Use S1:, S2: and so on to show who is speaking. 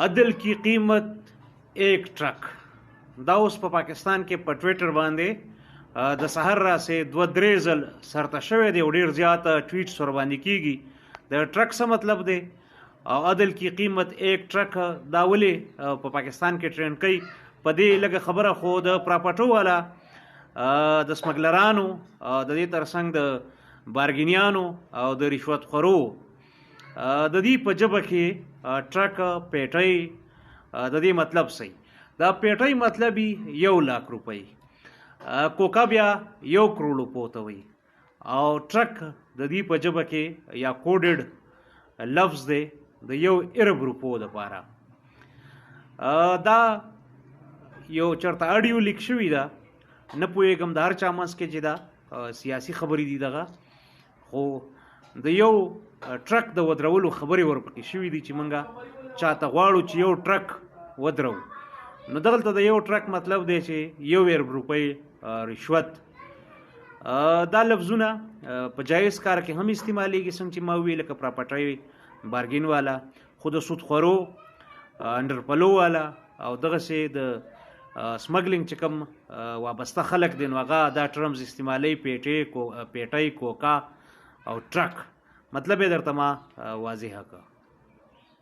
S1: عدل کی قیمت ایک ټرک. دا اوس په پاکستان کې په ټویټر باندې د سحر راسې دوه درې ځل سرته شوی دی او ډیر زیات ټویټس ور باندې کیږي. د ټرک څه مطلب دی او عدل کی قیمت ایک ټرک دا ولې په پاکستان کې ټرند کوي؟ په دې لږه خبره خو د پراپرټو والا، د سمګلرانو، د دې ترڅنګ د بارګینیانو او د رشوت خورو د دې په ژبه کې ټرک پیټۍ د دې مطلب څه؟ دا پیټۍ مطلب 1 لاک روپۍ، کوکا بیا 1 کروڑ روپو ته وي او ټرک د دې په ژبه کې یا کوډډ لفظ دی د 1 ارب روپو دپاره. دا یو چرته اډیو لیک شوی ده، نه پوهېږم د هر چا منځ کې چې دا سیاسي خبرې دي، دغه خو د یو ټرک د ودرولو خبرې ورپکې شوې دي چې مونږه چاته غواړو چې یو ټرک ودرو، نو دغلته د یو ټرک مطلب دی چې 1 ارب روپۍ رشوت. دا لفظونه په جایز کار کې هم استعمالیږي، څنګه چې ما وویل، لکه پراپرټۍ بارګین والا، خو د سودخورو، انډرپلو والا او دغسې د سمګلینګ چې کوم وابسته خلک دي، نو هغه دا ټرمز استعمالوي، پیټې کو پیټۍ، کوکا او ټرک. مطلب یې درته ما واضح کړ.